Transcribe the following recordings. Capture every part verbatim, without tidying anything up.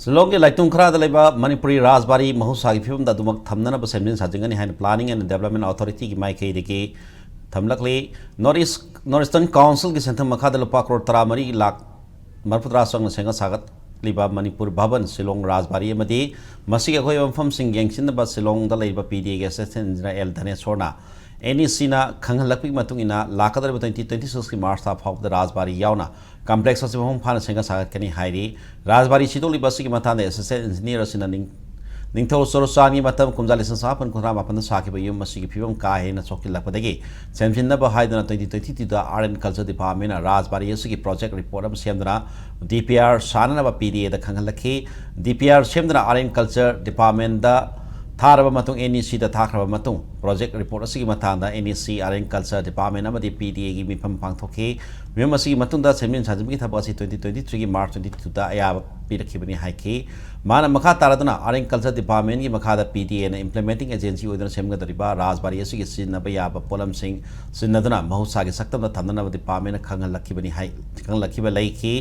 ꯁꯤꯂꯣꯡꯒꯤ ꯂꯥꯏꯇꯨꯝ ꯈꯔꯗ ꯂꯩꯕ ꯃꯅꯤꯄꯨꯔꯤ ꯔꯥꯖꯕꯥꯔꯤ ꯃꯍꯧꯁꯥꯒꯤ ꯐꯤꯕꯝꯗ ꯑꯗꯨꯃꯛ ꯊꯝꯅꯅꯕ ꯁꯦꯝꯖꯤꯟ ꯁꯥꯖꯤꯟꯒꯅꯤ ꯍꯥꯏꯅ Planning and Development Authorityꯒꯤ ꯃꯥꯏꯀꯩꯗꯒꯤ ꯊꯝꯂꯛꯂꯤ꯫ North East, North Eastern Councilꯒꯤ ꯁꯦꯟꯊꯪ ꯃꯈꯥꯗ ꯂꯨꯄꯥ ꯀ꯭ꯔꯣꯔ ꯇꯔꯥꯃꯔꯤ ꯂꯥꯈ ꯃꯔꯤꯐꯨꯇꯔꯥ ꯆꯪꯅ ꯁꯦꯝꯒꯠ ꯁꯥꯒꯠꯂꯤꯕ ꯃꯅꯤꯄꯨꯔ ꯚꯕꯟ, ꯁꯤꯂꯣꯡ ꯔꯥꯖꯕꯥꯔꯤ ꯑꯃꯗꯤ ꯃꯁꯤꯒꯤ ꯑꯀꯣꯏꯕ ꯃꯐꯝꯁꯤꯡ ꯌꯦꯡꯁꯤꯟꯅꯕ ꯁꯤꯂꯣꯡꯗ ꯂꯩꯔꯤꯕ PDAꯒꯤ Assistant Engineer L ꯙꯅꯦꯁꯣꯔꯅ NECꯅ ꯈꯪꯍꯜꯂꯛꯄꯒꯤ ꯃꯇꯨꯡ ꯏꯟꯅ, ꯂꯥꯛꯀꯗꯧꯔꯤꯕ twenty twenty sixꯀꯤ March ꯊꯥ ꯐꯥꯎꯕꯗ ꯔꯥꯖꯕꯥꯔꯤ ꯌꯥꯎꯅ complex ꯑꯁꯤ ꯃꯄꯨꯡ ꯐꯥꯅ ꯁꯦꯝꯒꯠ ꯁꯥꯒꯠꯀꯅꯤ ꯍꯥꯏꯔꯤ꯫ ꯔꯥꯖꯕꯥꯔꯤ ꯁꯤꯗꯣꯛꯂꯤꯕ ꯑꯁꯤꯒꯤ ꯃꯇꯥꯡꯗ Assistant Engineer ꯑꯁꯤꯅ ꯅꯤꯡ-, ꯅꯤꯡꯊꯧ ꯆꯣꯔꯆꯥꯟꯒꯤ ꯃꯇꯝ ꯀꯨꯝꯖꯥ ꯂꯤꯁꯤꯡ ꯆꯥꯃꯥꯄꯟ ꯀꯨꯟꯊ꯭ꯔꯥ ꯃꯥꯄꯟꯗ ꯁꯥꯈꯤꯕ ꯌꯨꯝ ꯑꯁꯤꯒꯤ ꯐꯤꯕꯝ ꯀꯥ ꯍꯦꯟꯅ ꯁꯣꯛꯆꯤꯜꯂꯛꯄꯗꯒꯤ ꯁꯦꯝꯖꯤꯟꯅꯕ ꯍꯥꯏꯗꯨꯅ twenty twenty twoꯗ Art and Culture Departmentꯅ ꯔꯥꯖꯕꯥꯔꯤ ꯑꯁꯤꯒꯤ project report ꯑꯃ ꯁꯦꯝꯗꯨꯅ DPR ꯁꯥꯅꯅꯕ PDAꯗ ꯈꯪꯍꯜꯂꯛꯈꯤ꯫ DPR ꯁꯦꯝꯗꯨꯅ Art and Culture Departmentꯗ ꯊꯥꯔꯕ ꯃꯇꯨꯡ, NECꯗ ꯊꯥꯈ꯭ꯔꯕ ꯃꯇꯨꯡ, project report ꯑꯁꯤꯒꯤ ꯃꯇꯥꯡꯗ NEC, Art and Culture Department ꯑꯃꯗꯤ PDAꯒꯤ ꯃꯤꯐꯝ ꯄꯥꯡꯊꯣꯛꯈꯤ꯫ ꯃꯤꯐꯝ ꯑꯁꯤꯒꯤ ꯃꯇꯨꯡꯗ ꯁꯦꯝꯖꯤꯟ ꯁꯥꯖꯤꯟꯕꯒꯤ ꯊꯕꯛ ꯑꯁꯤ twenty twenty threeꯒꯤ March twenty twoꯗ ꯑꯌꯥꯕ ꯄꯤꯔꯛꯈꯤꯕꯅꯤ ꯍꯥꯏꯈꯤ꯫ ꯃꯥꯅ ꯃꯈꯥ ꯇꯥꯔꯗꯨꯅ, Art and Culture Departmentꯒꯤ ꯃꯈꯥꯗ PDAꯅ implementing agency ꯑꯣꯏꯗꯨꯅ ꯁꯦꯝꯒꯗꯧꯔꯤꯕ ꯔꯥꯖꯕꯥꯔꯤ ꯑꯁꯤꯒꯤ ꯁꯤꯖꯤꯟꯅꯕ ꯌꯥꯕ ꯄꯣꯠꯂꯝꯁꯤꯡ ꯁꯤꯖꯤꯟꯅꯗꯨꯅ ꯃꯍꯧꯁꯥꯒꯤ ꯁꯛꯇꯝꯗ ꯊꯝꯅꯅꯕ departmentꯅ ꯈꯪꯍꯜꯂꯛꯈꯤꯕꯅꯤ ꯍꯥꯏ, ꯈꯪꯍꯜꯂꯛꯈꯤꯕ ꯂꯩꯈꯤ꯫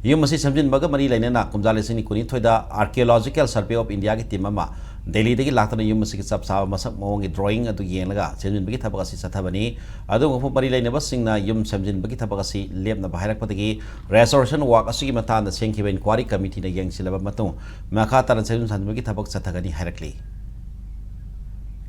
ꯌꯨꯝ ꯑꯁꯤ ꯁꯦꯝꯖꯤꯟꯕꯒ ꯃꯔꯤ ꯂꯩꯅꯅ ꯀꯨꯝꯖꯥ ꯂꯤꯁꯤꯡ ꯑꯅꯤ ꯀꯨꯟꯅꯤꯊꯣꯏꯗ Archaeological Survey of Indiaꯒꯤ team ꯑꯃ ꯗꯦꯜꯂꯤꯗꯒꯤ ꯂꯥꯛꯇꯨꯅ ꯌꯨꯝ ꯑꯁꯤꯒꯤ ꯆꯞ ꯆꯥꯕ ꯃꯁꯛ ꯃꯑꯣꯡꯒꯤ drawing ꯑꯗꯨ ꯌꯦꯡꯂꯒ ꯁꯦꯝꯖꯤꯟꯕꯒꯤ ꯊꯕꯛ ꯑꯁꯤ ꯆꯠꯊꯕꯅꯤ꯫ ꯑꯗꯨꯒ ꯃꯔꯤ ꯂꯩꯅꯕꯁꯤꯡꯅ ꯌꯨꯝ ꯁꯦꯝꯖꯤꯟꯕꯒꯤ ꯊꯕꯛ ꯑꯁꯤ ꯂꯦꯞꯅꯕ ꯍꯥꯏꯔꯛꯄꯗꯒꯤ restoration work ꯑꯁꯤꯒꯤ ꯃꯇꯥꯡꯗ ꯁꯦꯝꯈꯤꯕ inquiry committeeꯅ ꯌꯦꯡꯁꯤꯜꯂꯕ ꯃꯇꯨꯡ ꯃꯈꯥ ꯇꯥꯅ ꯁꯦꯝꯖꯤꯟ ꯁꯥꯖꯤꯟꯕꯒꯤ ꯊꯕꯛ ꯆꯠꯊꯒꯅꯤ ꯍꯥꯏꯔꯛꯂꯤ꯫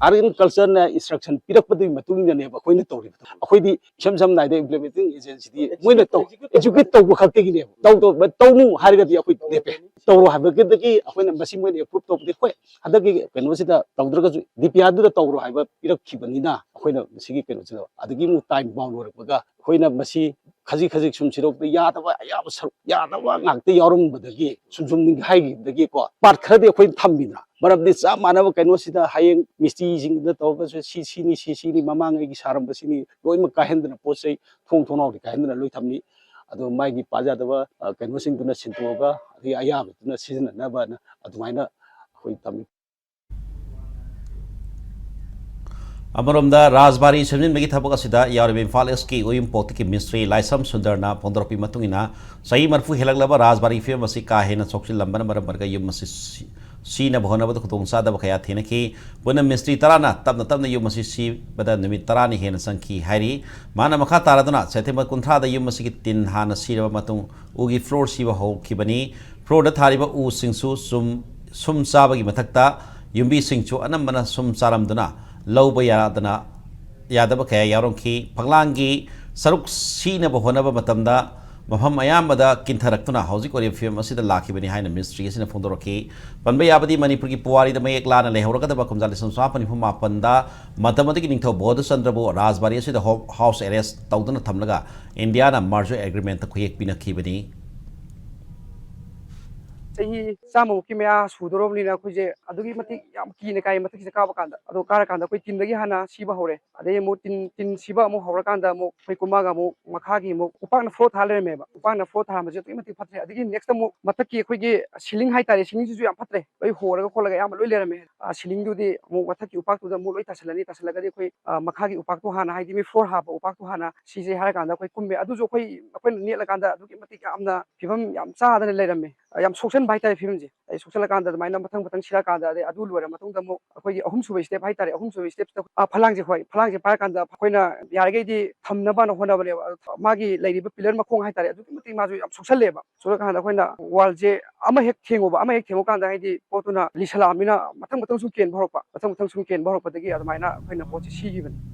Art and Cultureꯅ instruction ꯄꯤꯔꯛꯄꯗꯨꯒꯤ ꯃꯇꯨꯡ ꯏꯟꯅꯅꯦꯕ ꯑꯩꯈꯣꯏꯅ ꯇꯧꯔꯤꯕꯗꯣ꯫ ꯑꯩꯈꯣꯏꯗꯤ ꯏꯁꯝ ꯁꯝꯅ ꯍꯥꯏꯔꯕꯗ implementing agencyꯗꯤ ꯃꯣꯏꯅ ꯇꯧ, execute ꯇꯧꯕ ꯈꯛꯇꯒꯤꯅꯦꯕ꯫ ꯇꯧ, ꯇꯧ, ꯇꯧꯅꯨ ꯍꯥꯏꯔꯒꯗꯤ ꯑꯩꯈꯣꯏ ꯂꯦꯞꯄꯦ꯫ ꯇꯧꯔꯣ ꯍꯥꯏꯕꯗꯒꯤ ꯑꯩꯈꯣꯏꯅ ꯃꯁꯤ ꯃꯣꯏꯅ approve ꯇꯧꯕꯗꯤ, ꯍꯣꯏ, ꯍꯟꯗꯛꯀꯤ ꯀꯩꯅꯣꯁꯤꯗ ꯇꯧꯗ꯭ꯔꯒꯁꯨ DPRꯗꯨꯗ ꯇꯧꯔꯣ ꯍꯥꯏꯕ ꯄꯤꯔꯛꯈꯤꯕꯅꯤꯅ ꯑꯩꯈꯣꯏꯅ ꯃꯁꯤꯒꯤ ꯀꯩꯅꯣꯁꯤꯗ ꯑꯗꯒꯤ ꯑꯃꯨꯛ time bound ꯑꯣꯏꯔꯛꯄꯒ ꯑꯩꯈꯣꯏꯅ ꯃꯁꯤ ꯈꯖꯤꯛ ꯈꯖꯤꯛ ꯁꯨꯝ ꯁꯤꯗꯣꯛꯇ ꯌꯥꯗꯕ ꯑꯌꯥꯝꯕ ꯁꯔꯨꯛ ꯌꯥꯗꯕ ꯉꯥꯛꯇ ꯌꯥꯎꯔꯝꯕꯗꯒꯤ ꯁꯨꯝ ꯁꯨꯝ ꯅꯤꯡꯈꯥꯏꯈꯤꯕꯗꯒꯤꯀꯣ, part ꯈꯔꯗꯤ ꯑꯩꯈꯣꯏꯅ ꯊꯝꯃꯤꯗꯅ꯫ ꯃꯔꯝꯗꯤ ꯆꯞ ꯃꯥꯟꯅꯕ ꯀꯩꯅꯣꯁꯤꯗ ꯍꯌꯦꯡ ꯃꯤꯁꯇ꯭ꯔꯤꯁꯤꯡꯗ ꯇꯧꯔꯒꯁꯨ ꯁꯤ ꯁꯤꯅꯤ, ꯁꯤ ꯁꯤꯅꯤ, ꯃꯃꯥꯡꯉꯩꯒꯤ ꯁꯥꯔꯝꯕꯁꯤꯅꯤ, ꯂꯣꯏꯅꯃꯛ ꯀꯥꯏꯍꯟꯗꯅ ꯄꯣꯠ ꯆꯩ ꯊꯣꯡ ꯊꯣꯡꯅꯥꯎꯗꯤ ꯀꯥꯏꯍꯟꯗꯅ ꯂꯣꯏ ꯊꯝꯃꯤ꯫ ꯑꯗꯣ ꯃꯥꯒꯤ ꯄꯥꯖꯗꯕ, ꯑ, ꯀꯩꯅꯣꯁꯤꯡꯗꯨꯅ ꯁꯤꯟꯗꯣꯛꯑꯒ ꯑꯗꯒꯤ ꯑꯌꯥꯕꯗꯨꯅ ꯁꯤꯖꯤꯟꯅꯅꯕꯅ ꯑꯗꯨꯃꯥꯏꯅ ꯑꯩꯈꯣꯏ ꯊꯝꯃꯤ꯫ ꯑꯃꯔꯣꯝꯗ, ꯔꯥꯖꯕꯥꯔꯤ ꯁꯦꯝꯖꯤꯟꯕꯒꯤ ꯊꯕꯛ ꯑꯁꯤꯗ ꯌꯥꯎꯔꯤꯕ ꯏꯝꯐꯥꯜ ꯏꯁꯀꯤ ꯎꯌꯨꯝꯄꯣꯛꯇꯒꯤ ꯃꯤꯁꯇ꯭ꯔꯤ ꯂꯥꯏꯁ꯭ꯔꯝ ꯁꯨꯟꯗꯔꯅ ꯐꯣꯡꯗꯣꯔꯛꯄꯒꯤ ꯃꯇꯨꯡ ꯏꯟꯅ, ꯆꯍꯤ ꯃꯔꯤꯐꯨ ꯍꯦꯜꯂꯛꯂꯕ ꯔꯥꯖꯕꯥꯔꯤ ꯐꯤꯕꯝ ꯑꯁꯤ ꯀꯥ ꯍꯦꯟꯅ ꯁꯣꯛꯆꯤꯜꯂꯝꯕꯅ ꯃꯔꯝ ꯑꯣꯏꯔꯒ ꯌꯨꯝ ꯑꯁꯤ ꯁꯤ-, ꯁꯤꯅꯕ ꯍꯣꯠꯅꯕꯗ ꯈꯨꯗꯣꯡꯆꯥꯗꯕ ꯀꯌꯥ ꯊꯦꯡꯅꯈꯤ꯫ ꯄꯨꯟꯅ ꯃꯤꯁꯇ꯭ꯔꯤ ꯇꯔꯥꯅ ꯇꯞꯅ ꯇꯞꯅ ꯌꯨꯝ ꯑꯁꯤ ꯁꯤꯕꯗ ꯅꯨꯃꯤꯠ ꯇꯔꯥꯅꯤ ꯍꯦꯟꯅ ꯆꯪꯈꯤ ꯍꯥꯏꯔꯤ꯫ ꯃꯥꯅ ꯃꯈꯥ ꯇꯥꯔꯗꯨꯅ ꯁꯦꯞꯇꯦꯝꯕꯔ ꯀꯨꯟꯊ꯭ꯔꯥꯗ ꯌꯨꯝ ꯑꯁꯤꯒꯤ ꯇꯤꯟ ꯍꯥꯟꯅ ꯁꯤꯔꯕ ꯃꯇꯨꯡ ꯎꯒꯤ ꯐ꯭ꯂꯣꯔ ꯁꯤꯕ ꯍꯧꯈꯤꯕꯅꯤ꯫ ꯐ꯭ꯂꯣꯔꯗ ꯊꯥꯔꯤꯕ ꯎꯁꯤꯡꯁꯨ ꯁꯨꯝ, ꯁꯨꯝ ꯆꯥꯕꯒꯤ ꯃꯊꯛꯇ ꯌꯨꯝꯕꯤꯁꯤꯡꯁꯨ ꯑꯅꯝꯕꯅ ꯁꯨꯝ ꯆꯥꯔꯝꯗꯨꯅ ꯂꯧꯕ ꯌꯥꯗꯅ, ꯌꯥꯗꯕ ꯀꯌꯥ ꯌꯥꯎꯔꯝꯈꯤ꯫ ꯐꯛꯂꯥꯡꯒꯤ ꯁꯔꯨꯛ ꯁꯤꯅꯕ ꯍꯣꯠꯅꯕ ꯃꯇꯝꯗ ꯃꯐꯝ ꯑꯌꯥꯝꯕꯗ ꯀꯤꯟꯊꯔꯛꯇꯨꯅ ꯍꯧꯖꯤꯛ ꯑꯣꯏꯔꯤꯕ ꯐꯤꯕꯝ ꯑꯁꯤꯗ ꯂꯥꯛꯈꯤꯕꯅꯤ ꯍꯥꯏꯅ ꯃꯤꯁꯇ꯭ꯔꯤ ꯑꯁꯤꯅ ꯐꯣꯡꯗꯣꯔꯛꯈꯤ꯫ ꯄꯟꯕ ꯌꯥꯕꯗꯤ, ꯃꯅꯤꯄꯨꯔꯒꯤ ꯄꯨꯋꯥꯔꯤꯗ ꯃꯌꯦꯛ ꯂꯥꯅ ꯂꯩꯍꯧꯔꯒꯗꯕ ꯀꯨꯝꯖꯥ ꯂꯤꯁꯤꯡ ꯑꯃ ꯆꯥꯃꯥꯄꯟ ꯅꯤꯐꯨ ꯃꯥꯄꯟꯗ ꯃꯇꯝ ꯑꯗꯨꯒꯤ ꯅꯤꯡꯊꯧ ꯕꯣꯙꯆꯟꯗ꯭ꯔꯕꯨ ꯔꯥꯖꯕꯥꯔꯤ ꯑꯁꯤꯗ ꯍꯣ-, ꯍꯥꯎꯁ ꯑꯦꯔꯦꯁ ꯇꯧꯗꯨꯅ ꯊꯝꯂꯒ ꯏꯟꯗꯤꯌꯥꯅ ꯃꯔꯖꯔ ꯑꯦꯒ꯭ꯔꯤꯃꯦꯟꯇ ꯈꯨꯌꯦꯛ ꯄꯤꯅꯈꯤꯕꯅꯤ꯫ ꯆꯍꯤ ꯆꯥꯝꯃꯃꯨꯛꯀꯤ ꯃꯌꯥ ꯁꯨꯗꯣꯔꯕꯅꯤꯅ ꯑꯩꯈꯣꯏꯁꯦ ꯑꯗꯨꯛꯀꯤ ꯃꯇꯤꯛ ꯌꯥꯝ ꯀꯤꯅ ꯀꯥꯏ ꯃꯊꯛꯁꯤꯗ ꯀꯥꯕ ꯀꯥꯟꯗ꯫ ꯑꯗꯣ ꯀꯥꯔꯀꯥꯟꯗ ꯑꯩꯈꯣꯏ ꯇꯤꯟꯗꯒꯤ ꯍꯥꯟꯅ ꯁꯤꯕ ꯍꯧꯔꯦ꯫ ꯑꯗꯩ ꯑꯃꯨꯛ ꯇꯤꯟ, ꯇꯤꯟ ꯁꯤꯕ ꯑꯃꯨꯛ ꯍꯧꯔꯀꯥꯟꯗ ꯑꯃꯨꯛ ꯑꯩꯈꯣꯏ ꯀꯨꯝꯃꯒ ꯑꯃꯨꯛ ꯃꯈꯥꯒꯤ ꯑꯃꯨꯛ ꯎꯄꯥꯛꯅ ꯐ꯭ꯂꯣꯔ ꯊꯥ ꯂꯩꯔꯝꯃꯦꯕ꯫ ꯎꯄꯥꯛꯅ ꯐ꯭ꯂꯣꯔ ꯊꯥꯔꯝꯕꯁꯦ ꯑꯗꯨꯛꯀꯤ ꯃꯇꯤꯛ ꯐꯠꯇ꯭ꯔꯦ꯫ ꯑꯗꯒꯤ ꯅꯦꯛꯁꯇ ꯑꯃꯨꯛ ꯃꯊꯛꯀꯤ ꯑꯩꯈꯣꯏꯒꯤ ꯁꯤꯂꯤꯡ ꯍꯥꯏꯇꯥꯔꯦ, ꯁꯤꯂꯤꯡꯁꯤꯁꯨ ꯌꯥꯝ ꯐꯠꯇ꯭ꯔꯦ, ꯂꯣꯏ ꯍꯣꯔꯒ ꯈꯣꯠꯂꯒ ꯑꯌꯥꯝꯕ ꯂꯣꯏ ꯂꯩꯔꯝꯃꯦ꯫ ꯑ, ꯁꯤꯂꯤꯡꯗꯨꯗꯤ ꯑꯃꯨꯛ ꯃꯊꯛꯀꯤ ꯎꯄꯥꯛꯇꯨꯗ ꯑꯃꯨꯛ ꯂꯣꯏ ꯇꯥꯁꯜꯂꯅꯤ꯫ ꯇꯥꯁꯜꯂꯒꯗꯤ ꯑꯩꯈꯣꯏ, ꯑ, ꯃꯈꯥꯒꯤ ꯎꯄꯥꯛꯇꯨ ꯍꯥꯟꯅ, ꯍꯥꯏꯗꯤ ꯃꯤ ꯐ꯭ꯂꯣꯔ ꯍꯥꯞꯄ ꯎꯄꯥꯛꯇꯨ ꯍꯥꯟꯅ ꯁꯤꯁꯦ ꯍꯥꯏꯔꯀꯥꯟꯗ ꯑꯩꯈꯣꯏ ꯀꯨꯝꯃꯦ꯫ ꯑꯗꯨꯁꯨ ꯑꯩꯈꯣꯏ, ꯑꯩꯈꯣꯏꯅ ꯅꯦꯠꯂꯀꯥꯟꯗ ꯑꯗꯨꯛꯀꯤ ꯃꯇꯤꯛ ꯌꯥꯝꯅ ꯐꯤꯕꯝ ꯌꯥꯝ ꯆꯥꯗꯅ ꯂꯩꯔꯝꯃꯦ꯫ ꯑ, ꯌꯥꯝ ꯁꯣꯛꯆꯟꯕ ꯍꯥꯏꯇꯥꯔꯦ ꯐꯤꯕꯝꯁꯦ꯫ ꯑꯩ ꯁꯣꯛꯆꯜꯂꯀꯥꯟꯗ ꯑꯗꯨꯃꯥꯏꯅ ꯃꯊꯪ ꯃꯊꯪ ꯁꯤꯔꯀꯥꯟꯗ, ꯑꯗꯩ ꯑꯗꯨ ꯂꯣꯏꯔ ꯃꯇꯨꯡꯗ ꯑꯃꯨꯛ ꯑꯩꯈꯣꯏꯒꯤ ꯑꯍꯨꯝꯁꯨꯕ ꯁ꯭ꯇꯦꯞ ꯍꯥꯏꯇꯥꯔꯦ, ꯑꯍꯨꯝꯁꯨꯕ ꯁ꯭ꯇꯦꯞꯁꯤꯗ, ꯑ, ꯐꯂꯥꯡꯁꯦ, ꯍꯣꯏ, ꯐꯂꯥꯡꯁꯦ ꯄꯥꯏꯔꯀꯥꯟꯗ ꯑꯩꯈꯣꯏꯅ ꯌꯥꯔꯤꯈꯩꯗꯤ ꯊꯝꯅꯕꯅ ꯍꯣꯠꯅꯕꯅꯦꯕ꯫ ꯑꯗꯣ ꯃꯥꯒꯤ ꯂꯩꯔꯤꯕ ꯄꯤꯂꯔ ꯃꯈꯣꯡ ꯍꯥꯏꯇꯥꯔꯦ, ꯑꯗꯨꯛꯀꯤ ꯃꯇꯤꯛ ꯃꯥꯁꯨ ꯌꯥꯝ ꯁꯣꯛꯆꯜꯂꯦꯕ꯫ ꯁꯣꯛꯂꯀꯥꯟꯗ ꯑꯩꯈꯣꯏꯅ ꯋꯥꯜꯁꯦ ꯑꯃ ꯍꯦꯛ ꯊꯦꯡꯉꯨꯕ, ꯑꯃ ꯍꯦꯛ ꯊꯦꯡꯉꯨꯀꯥꯟꯗ ꯍꯥꯏꯗꯤ ꯄꯣꯠꯇꯨꯅ ꯂꯤꯁꯜꯂꯛꯑꯕꯅꯤꯅ ꯃꯊꯪ ꯃꯊꯪ ꯁꯨꯝ ꯀꯦꯟꯕ ꯍꯧꯔꯛꯄ, ꯃꯊꯪ ꯃꯊꯪ ꯁꯨꯝ ꯀꯦꯟꯕ ꯍꯧꯔꯛꯄꯗꯒꯤ ꯑꯗꯨꯃꯥꯏꯅ ꯑꯩꯈꯣꯏꯅ ꯄꯣꯠꯁꯦ ꯁꯤꯈꯤꯕꯅꯤ꯫